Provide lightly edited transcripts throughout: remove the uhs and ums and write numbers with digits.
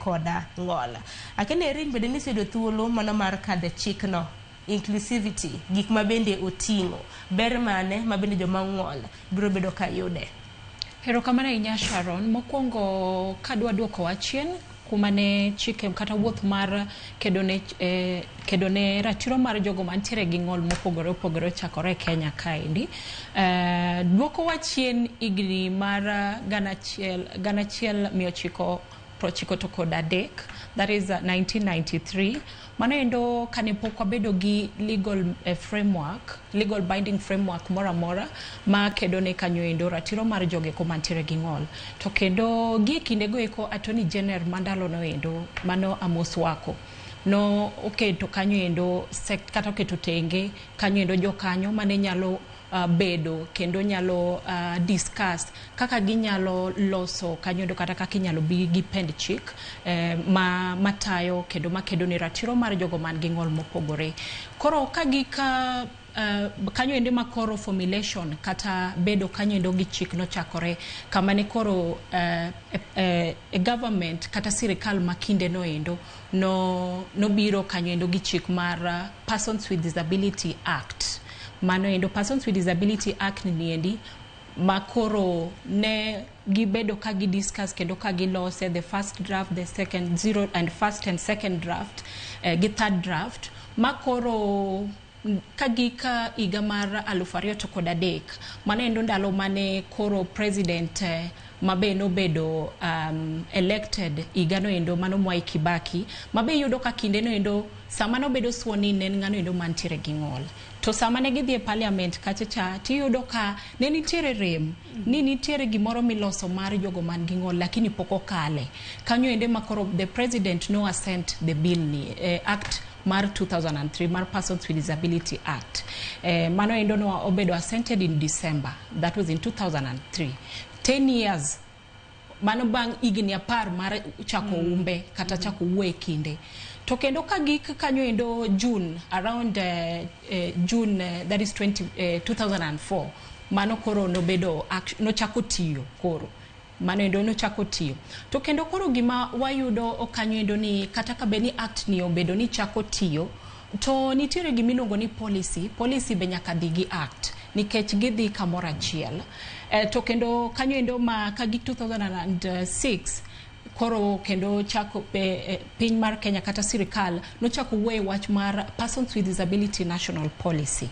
Koda ng'ol. Akene Irene bende niseyudo thuolo mano mar kadhe chikno inclusivity gik ma bende oting'o ber mane ma bende joma ong'ol biro bedo ka yude. Erokamano ahinya, Sharon. Mokwongo kadwa duoko wach chien kuma ne chike kata wuoth mar kedo ne ratiro mar jogo mantiere gi ng'ol mopogore opogore ochakore e Kenya kaendi. Duoko wa chien higni mar 1993, that is 1993. Mano endo kane pok wabedo gi legal framework, legal binding framework moro amora ma kedo ne kanyo endo ratiro mar jogo eko mantiere gi ng'ol. To kendo gie kindego eko, Attorney General mandalo no endo, mano Amos Wako, no oketo kanyo endo kata oketo tenge kanyo endo jokanyo mane nyalo bedo kendo nyalo discuss kaka ginyalo loso kanyo endo kata kaka inyalo bi gi pend chik ma matayo kendo makedo ne ratiro mar jogo man gi ng'ol mopogore. Koro ka gika kanyo endo ma koro formulation kata bedo kanyo endo gi chik nochakore kama ne koro government kata sirikal ma kinde no endo no nobiro kanyo endo gi chik mar Persons with Disability Act. Mano endo Persons with Disability Act ni endi ma koro ne gibedo ka gi discuss kendo ka gilose the first draft, the second zero and first and second draft, gi third draft, ma koro ka gik higa mar 2003. Mano endo ndalo mane koro president mabe nobedo elected higano endo, mano Mwai Kibaki, mabe iyudo ka kinde no endo sama nobedo sworn in ne en ng'ano endo mantiere gi ng'ol. To sama ne gidhi e parliament kacha cha, tiyudo ka ne nitiere rem ni nitiere gimoro miloso mar jogo man gi ng'ol, lakini pok okale kanyo ende ma koro the president no assent the bill ni act mar 2003 mar Persons with Disability Act. Mano endo no obedo assented in December, that was in 2003, 10 years mano bang' higni 10 mar chako umbe kata chako wuoyo e kinde. To kendo ka gik kanyo endo June, around June, that is 2004, mano koro nobedo nochako tiyo. Koro mano endo nochako tiyo. To kendo koro gima wayudo kanyo endo ni kata ka bed ni act ni obedo ni chako tiyo, to nitiere gima iluongo ni policy. Policy be nyaka dhi gi act nikech gidhi kamoro achiel. To kendo kanyo endo ma ka gik 2006 koro kendo chako piny mar Kenya kata sirikal nochako wuoyo e wach mar Persons with Disability National Policy.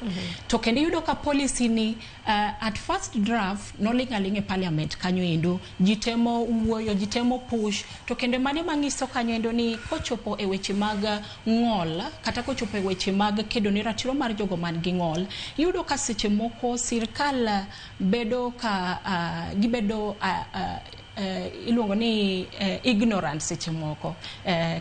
To kendo iyudo ka policy ni at first draft noling' aling' e parliament kanyo endo, ji temo wuoyo, ji temo push. To kendo mane manyiso kanyo endo ni kochopo e weche mag ng'ol kata kochopo e weche mag kedo ne ratiro mar jogo man gi ng'ol, iyudo ka seche moko sirikal bedo ka gibedo iluongo ni ignorant seche moko,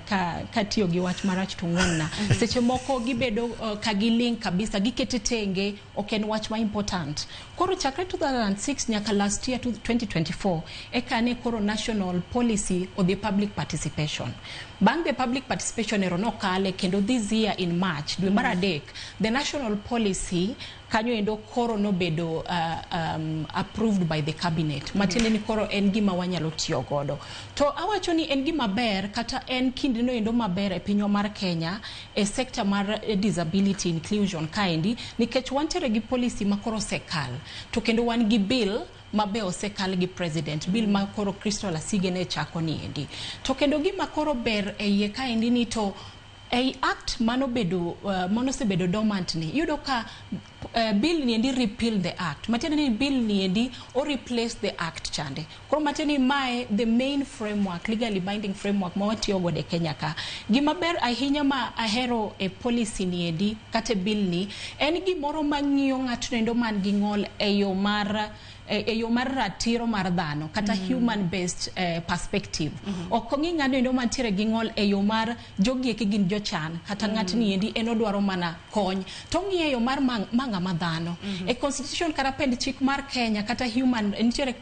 ka tiyo gi wach marach to ng'won-na. Seche moko gibedo ka giling' kabisa, gikete tenge, ok en wach ma important. Koro chakre 2006 nyaka last year 2024 eka ne koro national policy odhi public participation. Bang' the public participation ero nokale kendo this year in March, dwe mar adek, the national policy kanyo endo koro nobedo approved by the cabinet, matiende ni koro en gima wanyalo tiyo godo. To awacho ni en gima ber kata en kindeno endo maber e pinywa mar Kenya e sector mar disability inclusion kaendi, nikech wantiere gi policy ma koro osekal, to kendo wan gi bill mabe osekal gi president, bill ma koro Crystal Asige ne chako ni endi. To kendo gima koro ber e iye kaendi ni to ei act manobedo manosebedo dormant ni, iyudo ka bill ni endi repeal the act, matiende ni bill ni endi o replace the act chande. Koro matiende ni mae the main framework, legally binding framework ma watiyo godo e Kenya ka. Gima ber ahinya ma ahero e policy ni endi kata e bill ni en gimoro mang'iyo ng'atno endo man gi ng'ol e yo mar ratiro mar dhano kata human based perspective. Ok ong'i ng'ano endo mantiere gi ng'ol e yo mar jogi eki gin jochan kata ng'atni endi en odwaro mana kony, to ong'iyo e yo mar ma ng'ama dhano. E constitution kata pend chik mar Kenya kata human nitiere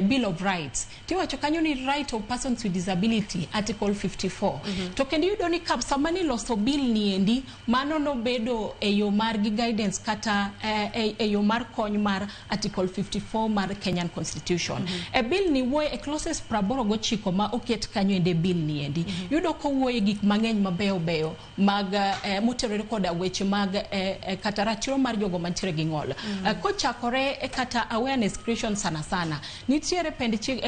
Bill of Rights, tiwacho kanyo ni right of persons with disability, article 54. To kendo iyudo ni ka sama niloso bill ni endi, mano nobedo e yo mar gi guidance kata e yo mar kony mar article 54. 94 mar Kenyan Constitution. E bill ni wuoyo e clauses 89 ma oket kanyo ende bill ni endi. Yudo kowuoye gik mang'eny mabeyo beyo mag motenore koda weche mag kata ratiro mar jogo mantiere gi ng'ol. Kochakore kata awareness creation sana sana. Nitiere pend chik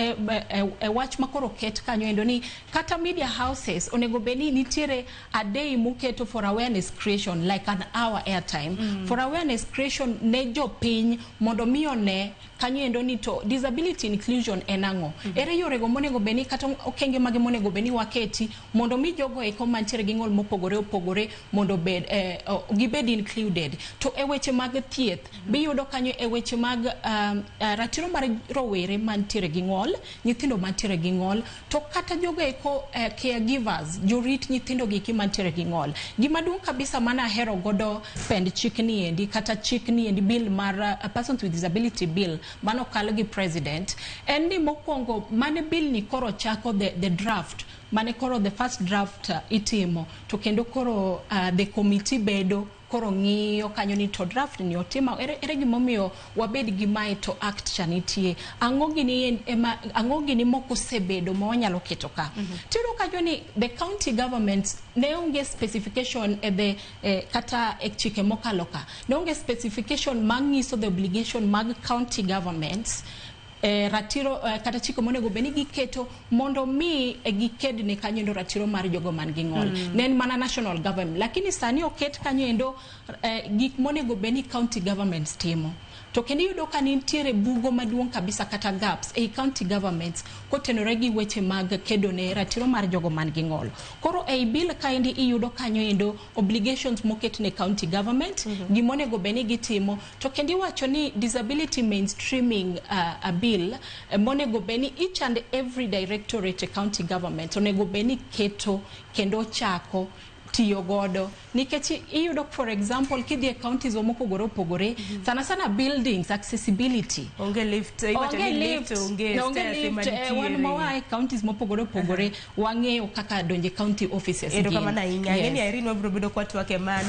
wach makoro oket kanyo endo ni kata media houses onego bed ni nitiere a day muketo for awareness creation, like an hour airtime for awareness creation ne jopiny mondo mi one kanyo endo ni to disability inclusion en ang'o, ere yorego monego bed ni kata okenge mage monego bed ni waketi mondo mi jogo eko mantiere gi ng'ol mopogore opogore mondo bed gibed included. To e weche mag thieth biyudo kanyo, e weche mag ratiro mar rowere mantiere gi ng'ol, nyithindo mantiere gi ng'ol, to kata jogo eko caregivers, jorit nyithindo giki mantiere gi ng'ol. Gima duong' kabisa mana ahero godo pend chik ni endi, kata chik ni endi, bill mar Persons with Disability Bill manokal gi president, en ni mokwongo mane bill ni koro chako the draft mane koro the first draft itimo, to kendo koro the committee bedo koro ng'iyo kanyo ni to draft ni otimo ere gimomiyo wabed gi mae to act cha nitie, ang'o gini ema, ang'o gini moko osebedo ma wanyalo keto ka. Tiyudo kanyo ni the county governments ne onge specification e the kata e chike mokalo ka ne onge specification manyiso the obligation mag county governments, ratiro kata chike monego bed ni giketo mondo mi giked ne kanyo endo ratiro mar jogo man gi ng'ol. Ne en mana national government, lakini sani oket kanyo endo gik monego bed ni county governments timo. To kendo iyudo ka nitiere bugo maduong' kabisa kata gaps ei county governments kotenore gi weche mag kedo ne ratiro mar jogo man gi ng'ol. Koro ei bill kaendi iyudo kanyo endo obligations moket ne county government, gimonego bed ni gitimo. To kendo iwacho ni disability mainstreaming a bill monego bed ni each and every directorate e county government onego bed ni keto kendo chako tiyo godo, nikech iyudo, for example, kidhi e counties mopogore opogore, sana sana buildings accessibility, onge lift, iwacho onge ni lift, onge onge stairs lift, ema wan nitiere. mawa e counties mopogore opogore wang'eyo kaka donje county offices gin. Erokamano ahinya. Ang'e ni Yes. Irene wabiro bedo kwatwak e mano.